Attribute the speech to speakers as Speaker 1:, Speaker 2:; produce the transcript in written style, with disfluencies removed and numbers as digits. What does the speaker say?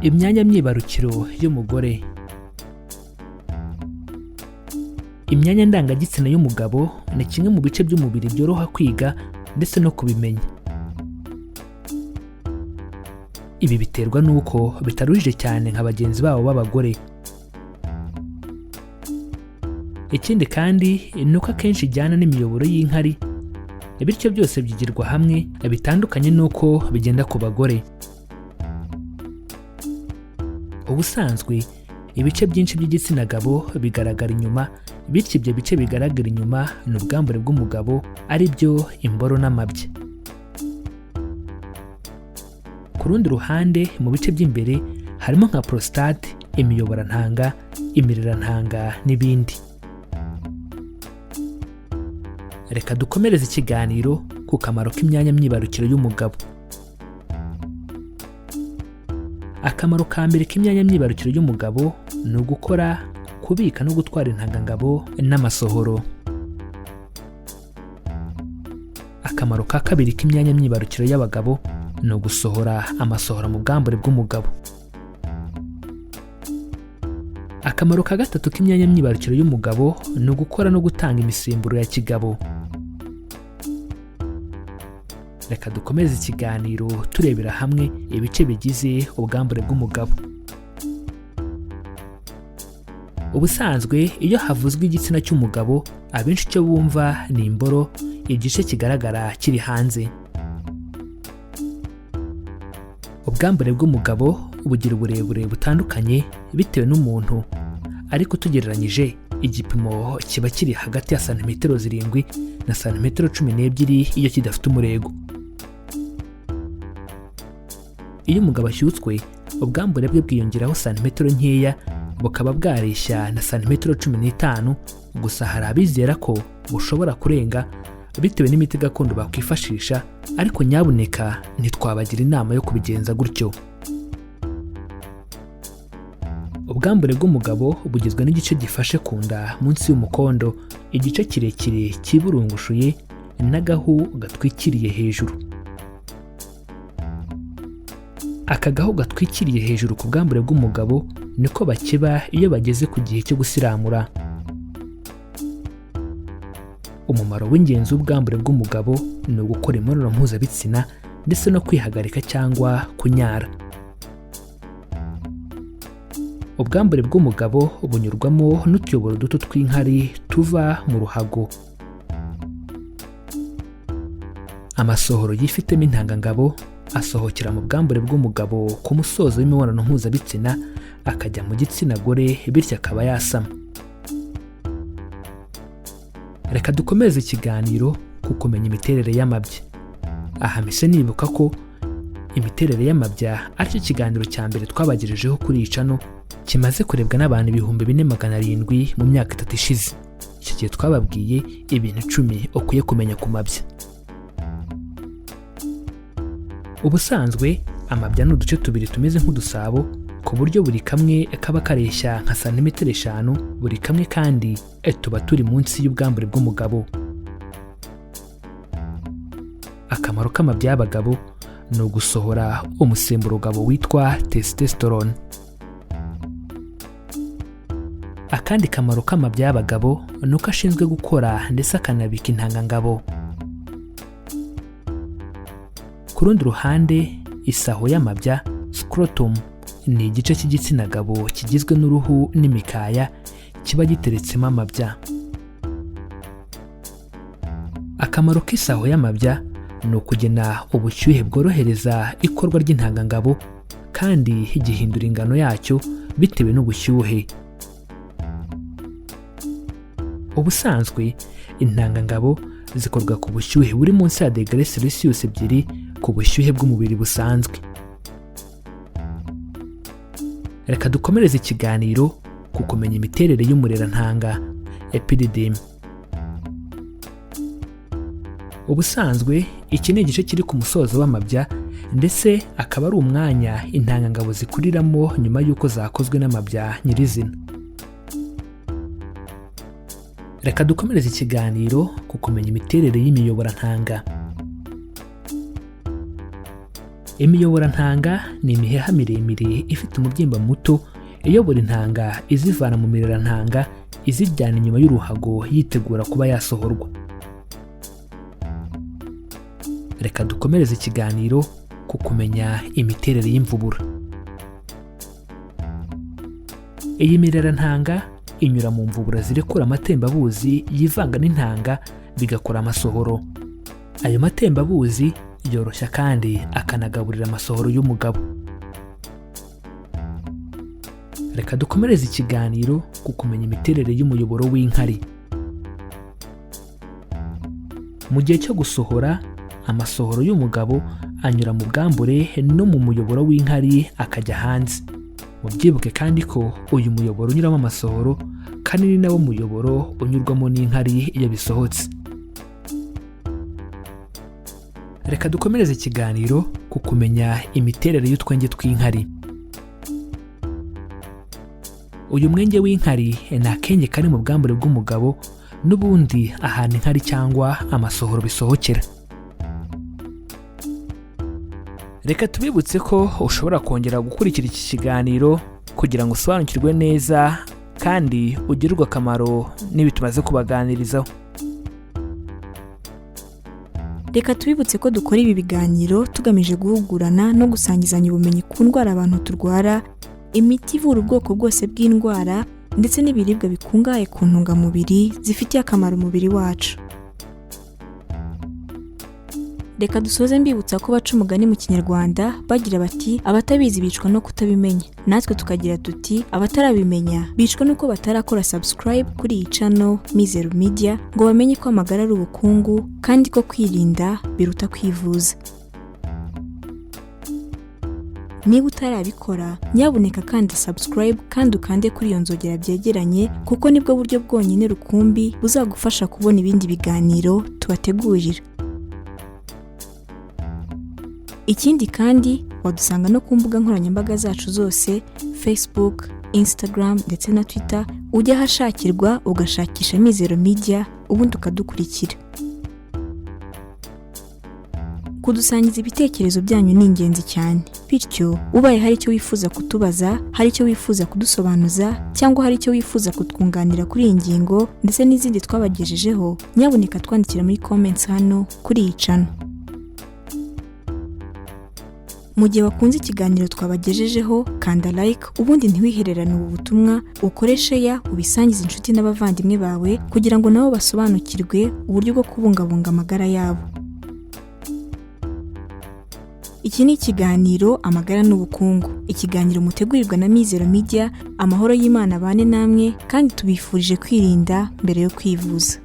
Speaker 1: Imyanya myibarukiro y'umugore. Imyanya ndangagitsina y'umugabo ni kimwe mu bice by'umubiri byoroha kwiga ndetse no kubimenya. Ibi biterwa n'uko bitaruhije cyane nka bagenzi babo b'abagore. Ikindi kandi ni uko akenshi ijyana n'imiyoboro y'inkari, bityo byose byigirwa hamwe bitandukanye n'uko bigenda ku bagore. Ubusanzwe ibice byinshi by'igitsina gabo bigaragara inyuma, bityo ibyo bice bigaragara inyuma ni ubwambure bw'umugabo, ari byo imboro n'amabya. Ku rundi ruhande, mu bice by'imbere harimo nka prostate, imiyoborantanga, imirirantanga n'ibindi. Reka dukomereze ikiganiro ku kamaro k'imyanya myibarukiro y'umugabo. Akamaro ka mbere k'imyanya myibarukiro y'umugabo ni ugukora, kubika no gutwara intangangabo n'amasohoro. Akamaro ka kabiri k'imyanya myibarukiro y'abagabo ni ugusohora amasohoro mu bwambure bw'umugabo. Akamaro ka gatatu k'imyanya myibarukiro y'umugabo ni ugukora no gutanga imisemburo ya kigabo. Reka dukomeze ikiganiro turebera hamwe ibice bigize ubwambure bw'umugabo. Ubusanzwe iyo havuzwe igitsina cy'umugabo, abenshi icyo bumva ni imboro, igice kigaragara kiri hanze. Ubwambure bw'umugabo bugira uburebure butandukanye bitewe n'umuntu, ariko tugereranyije igipimo kiba kiri hagati ya santimetero 7 na santimetero 12 iyo kidafite umurego. Iyo umugabo ashyutswe, ubwambure bwe bwiyongeraho santimetero nkeya, bukaba bwareshya na santimetero 15. Gusa hari abizera ko bushobora kurenga bitewe n'imiti gakondo bakwifashisha, ariko nyabuneka ntitwabagira inama yo kubigenza gutyo. Ubwambure bw'umugabo bugizwe n'igice gifashe ku nda munsi y'umukondo, igice kirekire cyiburungushuye n'agahu gatwikiriye hejuru. Aka gahu gatwikiriye hejuru ku bwambure bw'umugabo niko bakeba iyo bageze ku gihe cyo gusiramura. Umumaro w'ingenzi w'ubwambure bw'umugabo ni ugukora imibonano mpuzabitsina ndetse no kwihagarika cyangwa kunyara. Ubwambure bw'umugabo bunyurwamo n'utuyoboro duto tw'inkari tuva mu ruhago. Amasohoro yifitemo intangangabo asohokera mu bwambure bw'umugabo ku musozo w'imibonano mpuzabitsina, akajya mu gitsina gore, bityo akaba yasama. Reka dukomeze ikiganiro ku kumenya imiterere y'amabya. Aha mpise nibuka ko imiterere y'amabya aricyo kiganiro cya mbere twabagejejeho kuri iyi channel, kimaze kurebwa n'abantu 4700 mu myaka 3 ishize. Icyo gihe twababwiye ibintu 10 ukwiye kumenya ku mabya. Ubusanzwe amabya ni uduce tubiri tumeze nk'udusabo, ku buryo buri kamwe kaba kareshya nka santimetero 5, buri kamwe kandi tuba turi munsi y'ubwambure bw'umugabo. Akamaro k'amabya y'abagabo ni ugusohora umusemburo gabo witwa testosterone. Akandi kamaro k'amabya y'abagabo ni uko ashinzwe gukora ndetse akanabika intangangabo. Ku rundi ruhande, isaho y'amabya scrotum ni igice cy'igitsina gabo kigizwe n'uruhu n'imikaya kiba giteretsemo amabya. Akamaro k'isaho y'amabya ni ukugena ubushyuhe bworohereza ikorwa ry'intangangabo, kandi gihindura ingano yacyo bitewe n'ubushyuhe. Ubusanzwe intangangabo zikorwa ku bushyuhe buri munsi ya degere Celsius 2 ku bushyuhe bw'umubiri busanzwe. Reka dukomereze ikiganiro ku kumenya imiterere y'umurerantanga epididyme. Ubusanzwe iki ni igice kiri ku musozo w'amabya, ndetse akaba ari umwanya intangangabo zikuriramo nyuma y'uko zakozwe n'amabya nyirizina. Reka dukomereze ikiganiro ku kumenya imiterere y'imiyoborantanga. Imiyoborantanga ni imiheha miremire ifite umubyimba muto iyobora intanga izivana mu mirerantanga izijyana inyuma y'uruhago yitegura kuba yasohorwa. Reka dukomereze ikiganiro ku kumenya imiterere y'imvubura. Iyi mirerantanga inyura mu mvubura zirekura amatembabuzi yivanga n'intanga bigakora amasohoro. Ayo matembabuzi yoroshya kandi akanagaburira amasohoro y'umugabo. Reka dukomereze ikiganiro ku kumenya imiterere y'umuyoboro w'inkari. Mu gihe cyo gusohora, amasohoro y'umugabo anyura mu bwambure no mu muyoboro w'inkari akajya hanze. Mubyibuke kandi ko uyu muyoboro unyuramo amasohoro kandi ni nawo muyoboro unyurwamo n'inkari iyo bisohotse. Reka dukomereze ikiganiro ku kumenya imiterere y'utwenge tw'inkari. Uyu mwenge w'inkari ni akenge kari mu bwambure bw'umugabo n'ubundi ahantu inkari cyangwa amasohoro bisohokera. Reka tubibutse ko ushobora kongera gukurikira iki kiganiro kugira ngo usobanukirwe neza kandi ugirirwe akamaro n'ibi tumaze kubaganirizaho.
Speaker 2: Reka tubibutse ko dukora ibi biganiro tugamije guhugurana no gusangizanya ubumenyi ku ndwara abantu turwara, imiti ivura ubwoko bwose bw'indwara ndetse n'ibiribwa bikungahaye ku ntungamubiri zifitiye akamaro umubiri wacu. Reka dusoze mbibutsa ko baca umugani mu Kinyarwanda bagira bati abatabizi bicwa no kutabimenya. Natwe tukagira tuti abatarabimenya bicwa nuko batarakora subscribe kuri iyi channel Mizero Media ngo bamenye ko amagara ari ubukungu kandi ko kwirinda biruta kwivuza. Niba utarabikora, nyabuneka kanda subscribe kandi ukande kuri iyo nzogera byegeranye, kuko nibwo buryo bwonyine rukumbi buzagufasha kubona ibindi biganiro tubategurira. Ikindi kandi wadusanga no ku mbuga nkoranyambaga zacu zose Facebook, Instagram ndetse na Twitter, ujya ahashakirwa ugashakisha Mizero Media ubundi ukadukurikira. Kudusangiza ibitekerezo byanyu ni ingenzi cyane, bityo ubaye hari icyo wifuza kutubaza, hari icyo wifuza kudusobanuza cyangwa hari icyo wifuza kutwunganira kuri iyi ngingo ndetse n'izindi twabagejejeho, nyabuneka twandikira muri comments hano kuri iyi channel. Mu gihe wakunze ikiganiro twabagejejeho, kanda like ubundi ntiwihererane ubu butumwa, ukore share ubisangize inshuti n'abavandimwe bawe kugira ngo nabo basobanukirwe uburyo bwo kubungabunga amagara yabo. Iki ni ikiganiro Amagara n'Ubukungu, ikiganiro mutegurirwa na Mizero Media. Amahoro y'Imana abane namwe kandi tubifurije kwirinda mbere yo kwivuza.